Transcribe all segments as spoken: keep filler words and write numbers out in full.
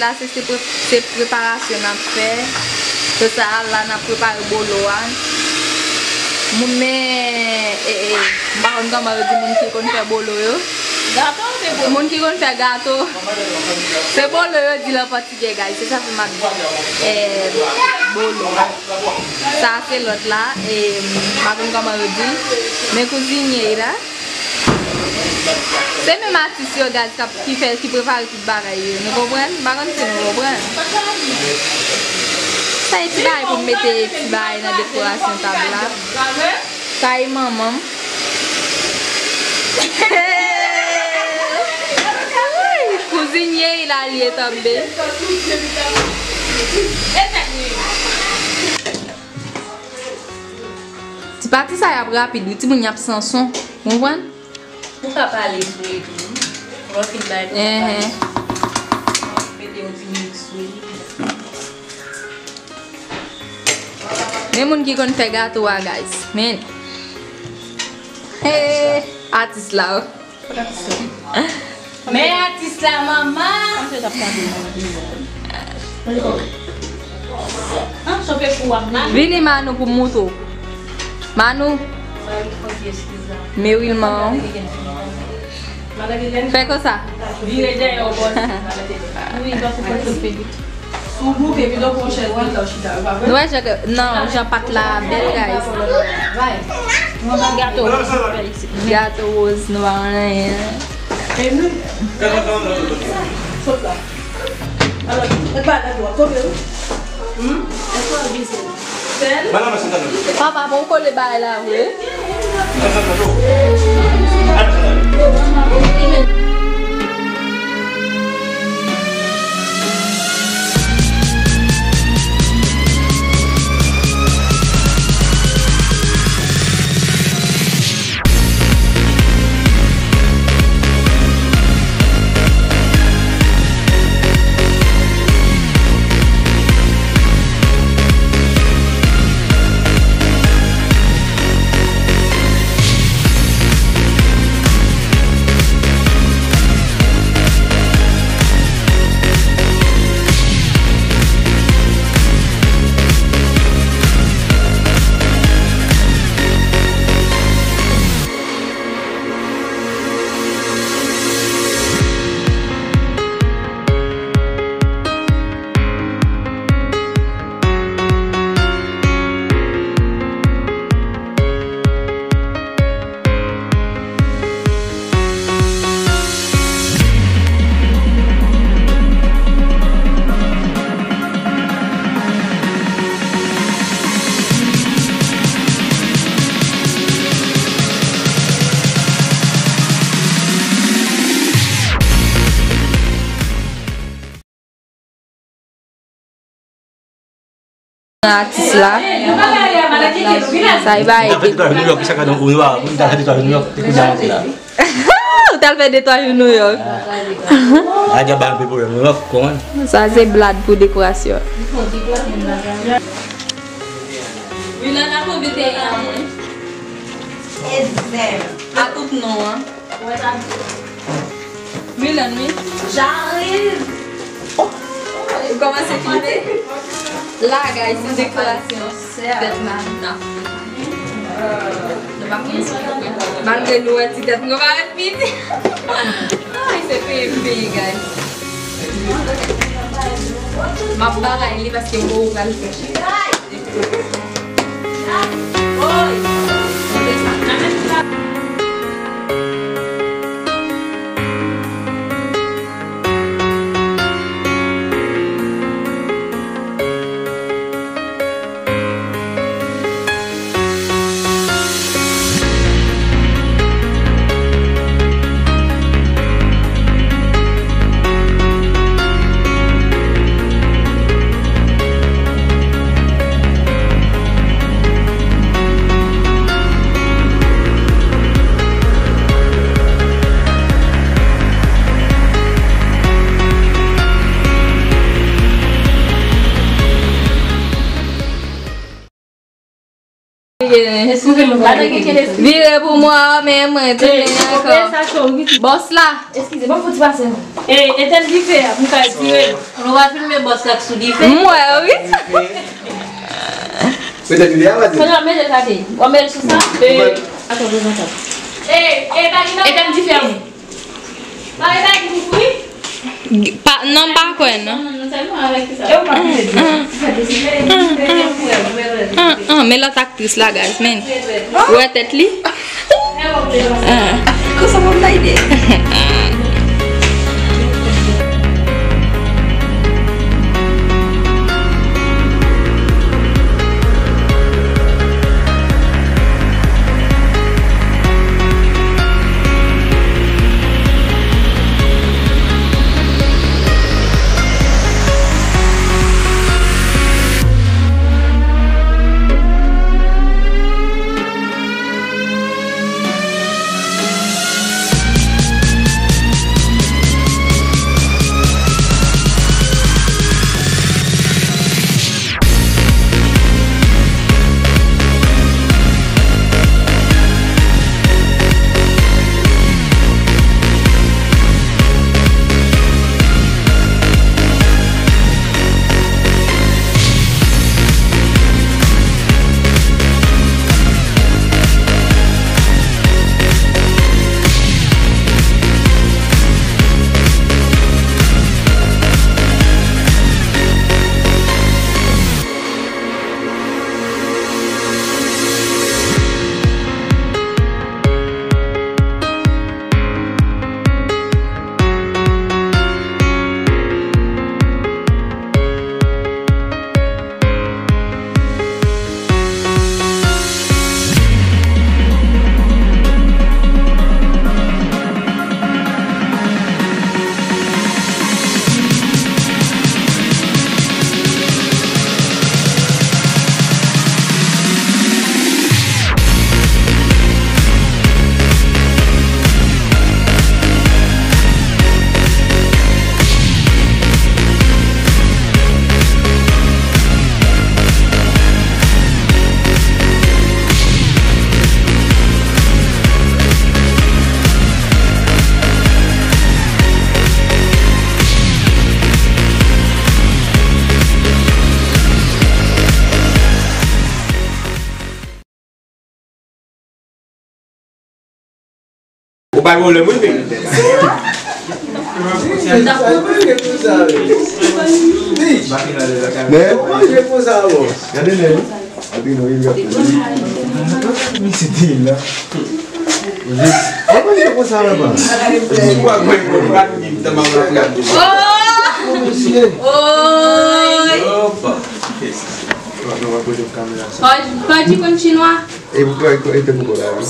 Sa se, se pre-, se preparasyon n ap fè. Se sa a la, n ap prepare bolo a. Moun, men, e, e, m pa konn kòman yo di moun ki konn fè bolo yo. Gato, se bolo. Moun ki konn fè gato. Se bolo yo di l an pòtigè, guys. Se sa fè m ap di, e, bolo. Sa se lòt la. E, m pa konn kòman yo di l. Men kouzinye la. Se menm atis yo, guys, k ap, ki fè, ki prepare tout bagay yo. Nou konprann? M pa konn si nou konprann. Sa e ti bagay pou m mete ti bagay nan dekorasyon tab la. Sa e manman m. Kouzinye la li ye tanbe. Ti pati sa y ap rapid wi, timoun y ap san son. Konprann? Ou ka pale sou li tou. Lè w fin bay tou, ou ka pale. Mete yon ti milik sou li. Men moun ki konn fè gato a, guys. Men. Hey, atis la, oh. Men atis la, manman. Vini, Manou, pou m moutre w. Manou. Mewilman. Fè konsa. Nou wè jan ke, non, jan pat la bèl, guys. Gato. Gato woz, nou pa wè anyen. Sot la. Alò, e pa la dwa, tonbe wi. Hmm? Èske w ap vize? Sèl? Papa, bon kole bay la vre. Atis la. Sa e bay. Ou t al fè de twa jou New York, te kounye a monte la. Ou t al fè de twa jou New York. A, dja ba anpil pwoblèm New York, konprann. Sa se blad pou dekorasyon. Milana konbite a tout non an. Milan, wi. J'arrive. Oh. Ou kòmanse filme? La, guys, se dekorasyon fèt la. Malgre nou wè ti tèt nou pa ret piti. Ay, se peye m peye, guys. M ap bagay li paske m wè ou pral fè. Eskize m, madan gen kèl espri. Vire pou mwen, men mwen tounen ankò. Bòs la. Eskize, ban m fouti pase non. E, etèn dife a, m ka retire l. Nou va filme bòs la k sou dife. M wè, wi. Petèt li a, Matin. Sandra, mete sa te. W ap mete l sou sa? E, atann, prezantan. E, e, pa gen etèn dife a, wi. Pa gen bagay pou fri? Pa, non, m pa kwè, non. Non, non, sèlman avèk sa. E w pa vle di. Ah, ah, men lòt aktris la, guys, men. Ou wè tèt li? Ah. Konsa m ap la ide. Ou pa gen pwoblèm, wi, men. Men, gade men, wi. Gade men, wi, gade. Misye te la. Ou pa gen konsa la, pa. Oy! Oy! Pòdi konn chinwa? E pou kò, e te pou kò la, wi.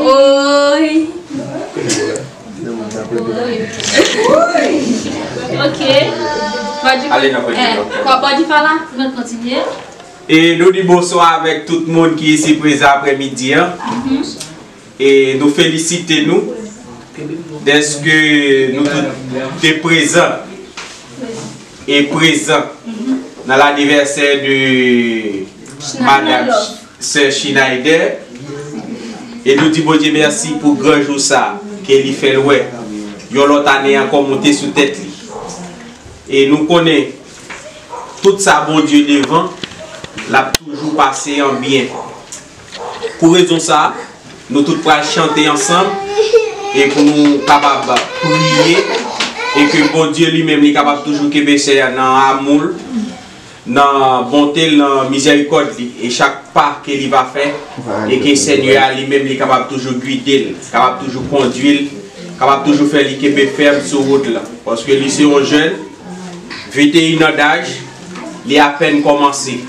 Oy. Ok. Pòdi, ale nan pòdi, eh, pòdi fala, nou kontinye. E nou di bonswa avèk tout moun ki isi prezan aprèmidi an. E nou felisite nou dèske nou tout te prezan e prezan nan lanivèsè de Madam Sè Schneider. E nou di Bondye mèsi pou gran jou sa ke li fè l wè yon lòt ane ankò monte sou tèt li. E nou konnen tout sa Bondye devan, l ap toujou pase an byen. Pou rezon sa, nou tout pral chante ansanm e pou nou kapab priye e ke Bondye li menm li kapab toujou kenbe sè a nan amou l, nan bonte l, nan mizèrikòd li, e chak pa ke li va fè, e ke Senyè a li menm li kapab toujou gide l, kapab toujou kondui l, kapab toujou fè li kenbe fèm sou wout la. Paske li se yon jèn, venteyen an daj, li apèn kòmanse.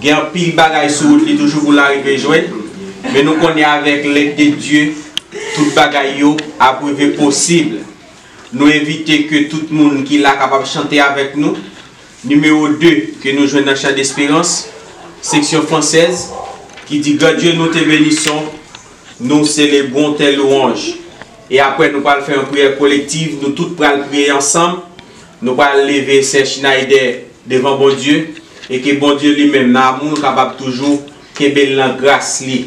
Gen anpil bagay sou wout li toujou pou l arive jwenn, men nou konnen avèk lèd de Dye, tout bagay yo ap rive posib. Nou envite ke tout moun ki la kapab chante avèk nou. Nimewo de ke nou jwenn nan Chan Desperans, seksyon fransèz, ki di, Grand Dieu, nous te bénissons, nous célébrons tes louanges. E apre, nou pral fè yon priyè kolektiv, nou tout pral priye ansanm, nou pral leve Sè Schneider devan Bondye, e ke Bondye li menm, nan amou l, kapab toujou kenbe l nan gras li.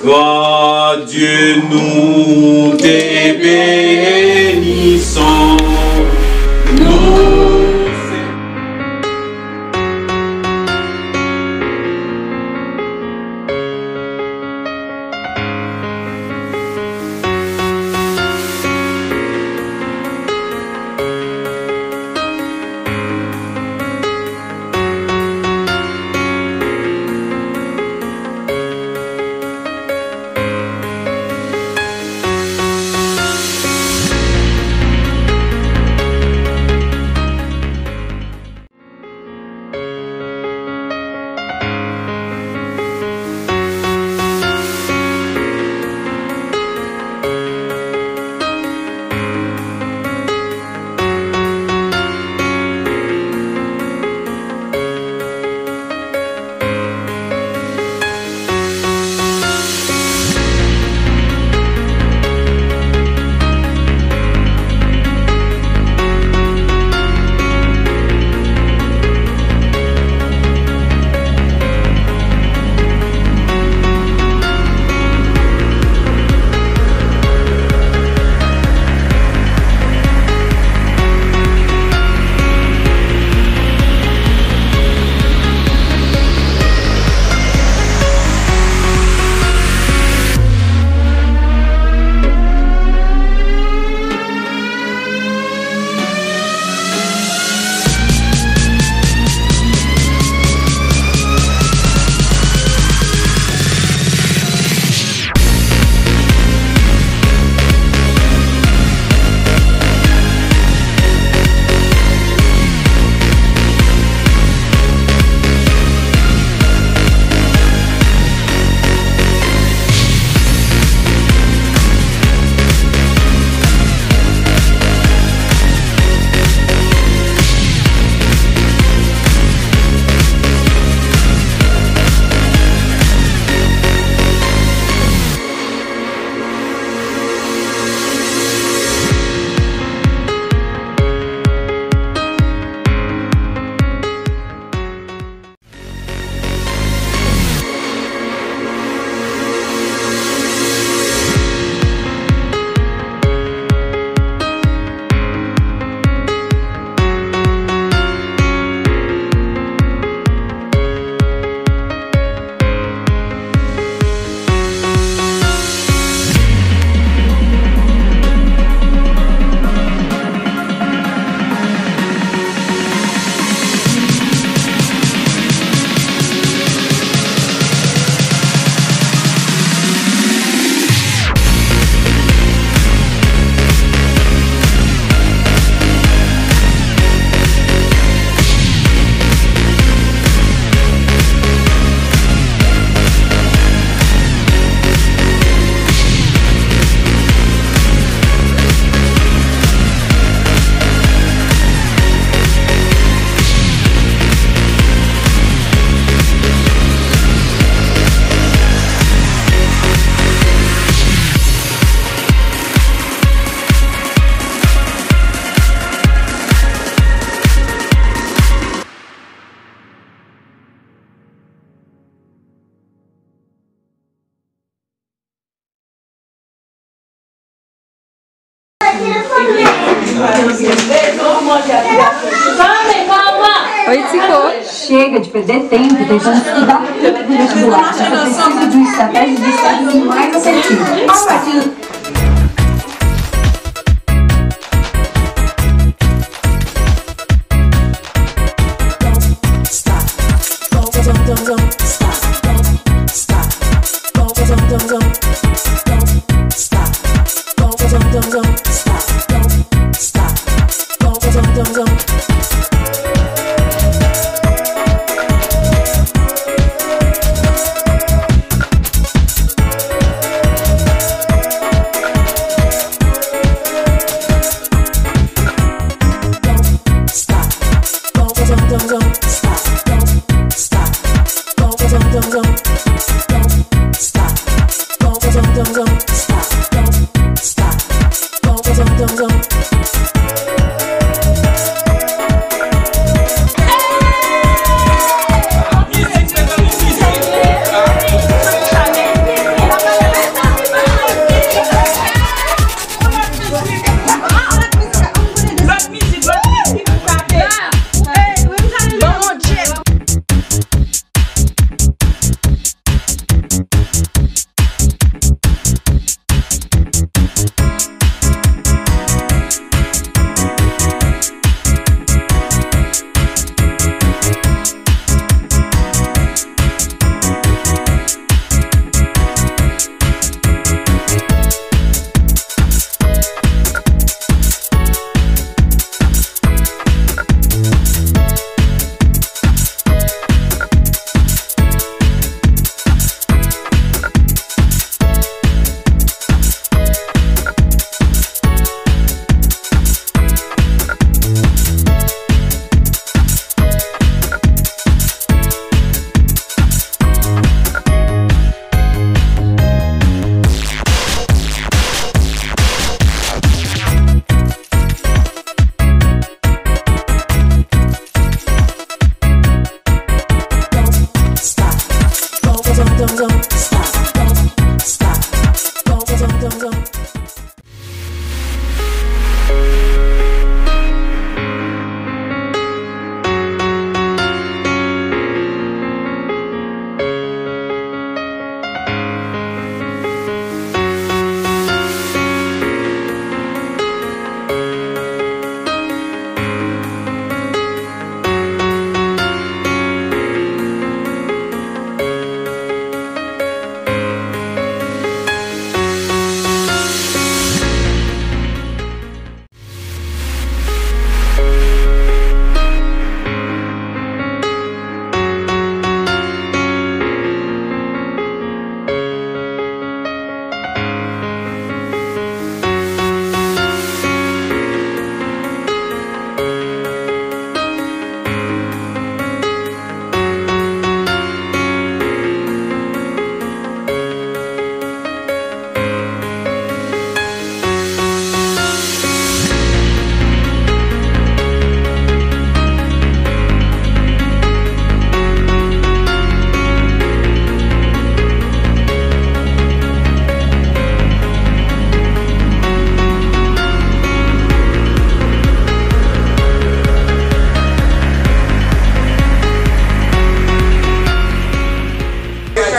Grand Dieu, nous te bénissons, nous. Oi, Tico. Chega de perder tempo tentando estudar tudo de borracha. Você precisa de uma estratégia de estudo mais assertiva. A partir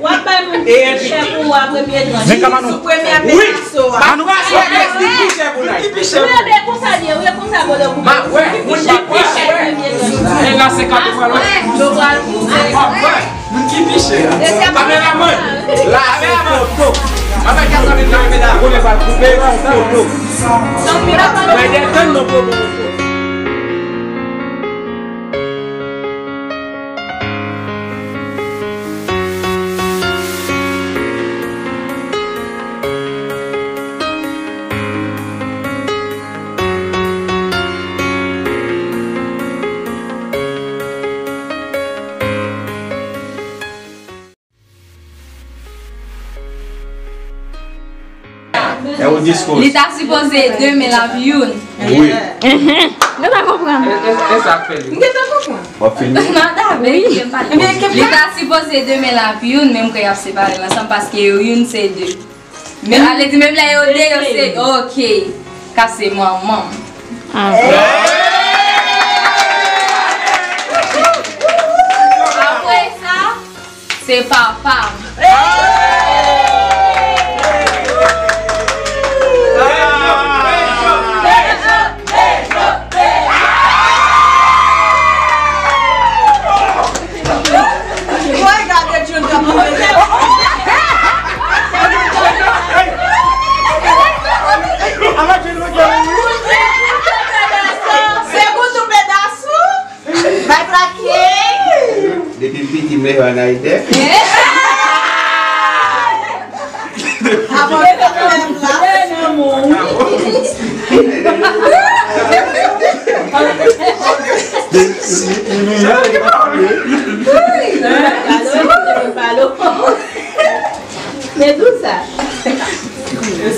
w ap bay moun ki pi chè pou ou a premye tranch. Men kòman nou? Sou premye pedaso a. An nou pase. Ki pi chè pou nou? Ki pi chè pou nou? Wi, e konsa l ye, wi, e konsa bolo koupe. Ma, wè, moun ki pi chè. E la se kato pral wè. Yo pral koupe. Wè. Moun ki pi chè. Kameramann. La se foto. Papa, kè sa vin nan meda. Konnen pral koupe, foto. Mwen detann non, foto. Li ta sipoze de men l ap youn. Wi. Mwen pa konprann. E, e, e sa k fè li. M gentan konprann. W ap fini? Mwen ta vle. Li ta sipoze de men l ap youn, men m kwè y ap separe l ansanm paske yo youn se de. Men ale di menm lè yo de, yo se, ok. K ap se manman m. Ah. Apre sa, se papa m. Mwen gade Jun k ap manje. Segundu pedaço. Vai pra quem? Depi m piti m leve ann Ayiti. Avan yo te fè plas. Men tou sa.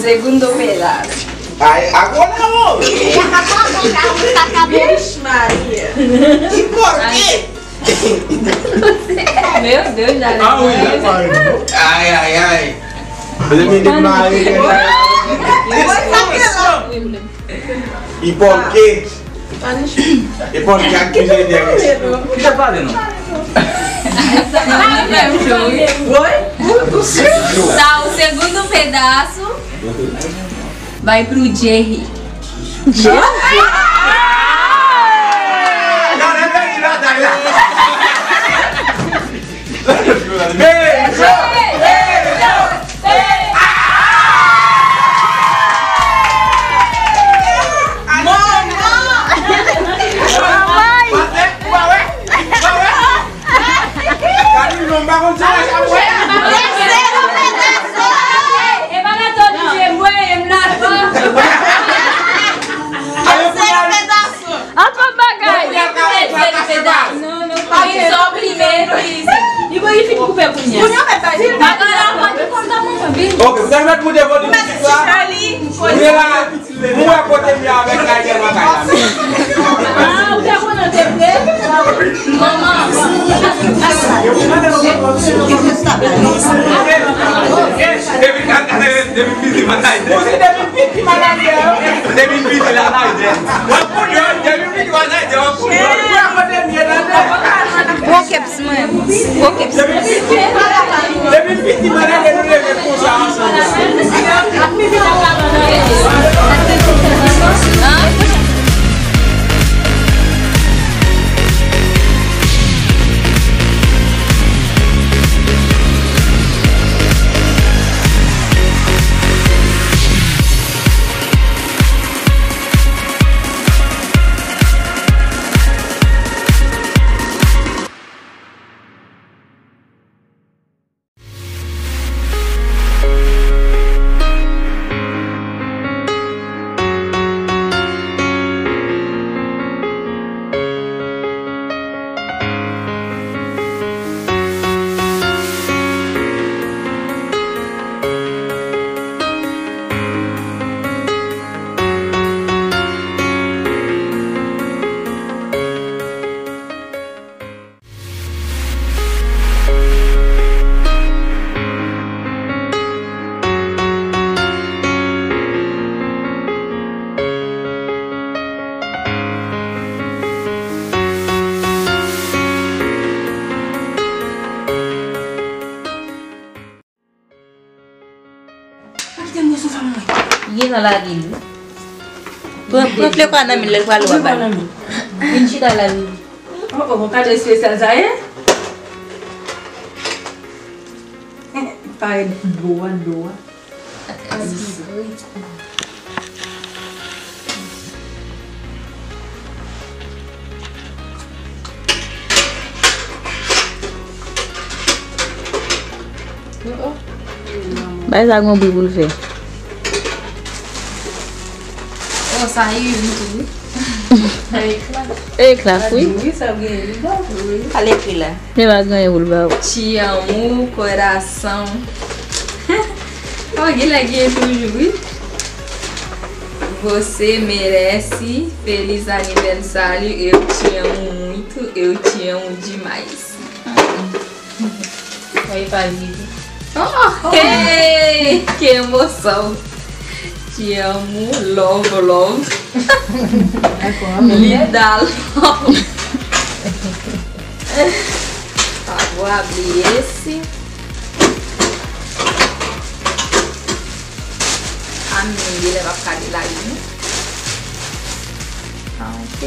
Segundo pedaço. Ay, agora não! Vixe, Maria! E por quê? Meu Deus, já. Ah, oui, já. Ai, ai, ai. Ele me demais. E por quê? E por quê? Aqui já deu. Ki sa pale non? Oi? Tá, o segundo pedaço. Vai pro Jerry. Pou te vòlè mizik la, mwen la, mwen wè kote m ye avèk Raïdel nan kay la. Ah, ou te konnen te vre? Manman. Depi, depi piti manadjè. Depi piti la manadjè. Depi piti manadjè. Gwo keps mwen. Gwo keps. Depi piti manadjè nou leve konsa ansanm. Pa kite m wè sou fanm mwen. Gen nan lage l wi. Pran, pran flè kwa nan men l, lè l pral ou a ba l. Vin chita la, Vivi. Oh, oh, kado espesyal sa ye? Parèt dlo a, dlo a. Bay sa gon bri pou l fè. Oh, sa iri m tou, wi. Sa ekla. Ekla, wi. Wi, sa gen ekla, wi. Al ekri la. Men pa gen anyen pou l ba ou. Te amo, coração. Oh, gen lè gen toujou, wi. Você merece. Feliz aniversário. Eu te amo muito. Eu te amo demais. Mwen pa vivi. Oh, hey, que emoção. Te amo, love, love. Linda, love. Vou abrir esse. A menina dele vai ficar de ladinho. Ah, ok.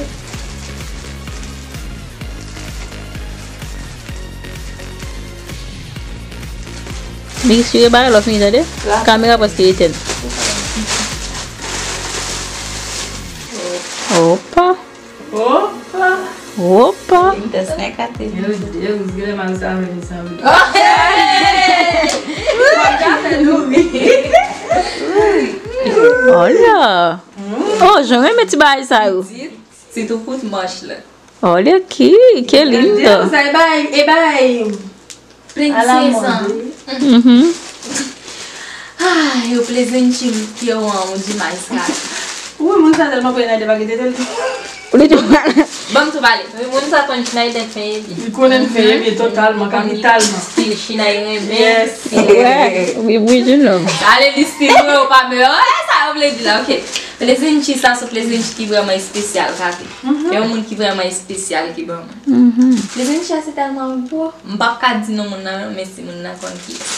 Mix yo bare lò fini, tande? Kamera prèske etèn. Opa! Opa! Opa! Yo, yo, yo, yo, mal sa, men sa. Olha! Oh, jan renmen ti bagay sa yo. Sitou kout manch la. Olha aqui, que lindo! Deus, aí vai, e vai. Princesa. Uhum. Ai, o presente que eu amo demais, cara. Ui, moun sa tèlman konn Nadia pa gen tete l. Ou li di w pale. Ban m tou pale. Wi, moun sa konn Schneider fè byen. Li konnen fè byen totalman, kapitalman. Stil China, li renmen. Yes. Wi, wi, di non. Ale li stil mwen, ou pa mwen. E sa yo vle di la, ok. Presente sa, se presente ki vrèman espesyal, Kate. Yon moun ki vrèman espesyal ki ban mwen. Presente sa se tèlman gwo. M p ap ka di non moun nan, men si moun nan konn kiyès.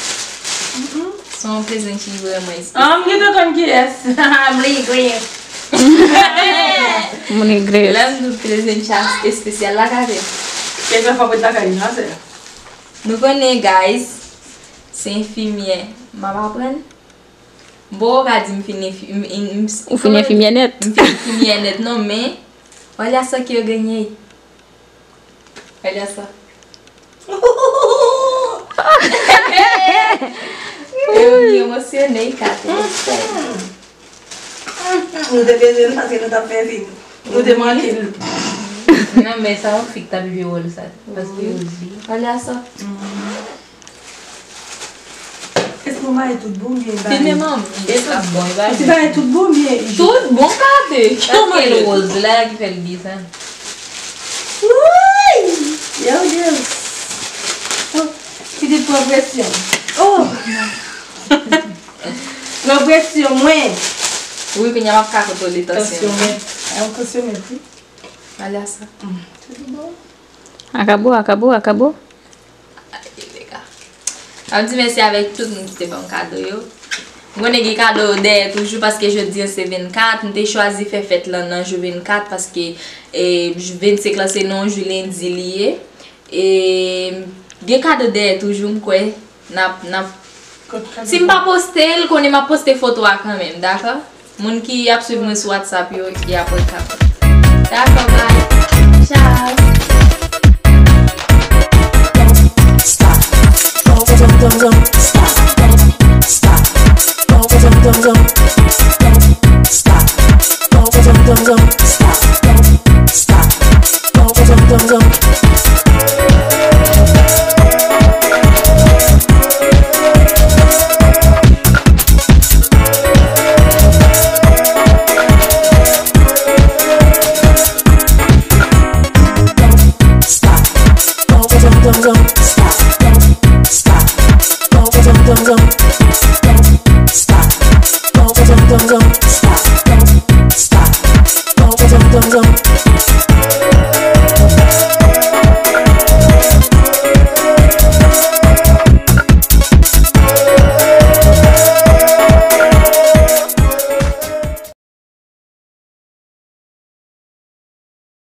Se yon presente ki vrèman espesyal. Ah, m gentan konn kiyès. M regret. M regret. Lè m di w presente sa espesyal la, Kate. Kèk fwa pou t lakay li, non, sè. Nou konnen, guys, se enfimyè. M ap aprann. Bon, ou ka di m fin enfi-, m, m, m, ou fin enfimyè nèt. M fin enfimyè nèt, non, men, olha só que eu ganhei. Olha só. Eu me emocionei, Kate. Nou te bezwen l paske nou t ap fè vin. Nou te manke l. Non, men sa yon fi k t ap jwe wòl sa. Paske yo di. Olha só. Bon, bay tout bon byen, bay. Filme manmi. E tout bon, e bay. Ti bay tout bon byen. Tout bon gade. Kòman Paske l l ye? Woz la ki fè l di sa. Woy! Yo, Deus. Oh, pitit pran presyon. Oh! Pran presyon, mwen. Wi, kounye a m ap ka kontwole tansyon. Tansyon, mwen. Ay, yon tansyon, mwen, wi. Ale a sa. Tout bon. Akabo, akabo, akabo. M ap di mèsi avèk tout moun ki te ban m kado yo. M konnen gen kado yo dèyè toujou paske jodi an se vennkat. M te chwazi fè fèt lan nan jou vennkat paske e, vennsenk lan se nan yon jou lendi li ye. E gen kado dèyè toujou, m kwè. N ap, n ap. Si m pa poste l, konnen m ap poste foto a kanmenm, dakò? Moun ki ap swiv mwen sou WhatsApp yo, y ap wè kado. Dakò, bye. Ciao. Stop. Don't, don't, don't, don't stop. Don't stop. Don't, don't, don't, don't, don't stop. Don't, don't, don't, don't stop. Don't stop. Don't, don't, don't, don't. Don't stop. Don't, don't, don't, don't stop. Don't stop. Don't, don't, don't, don't. Don't stop. Don't, don't, don't, don't stop. Don't stop. Don't, don't, don't, don't.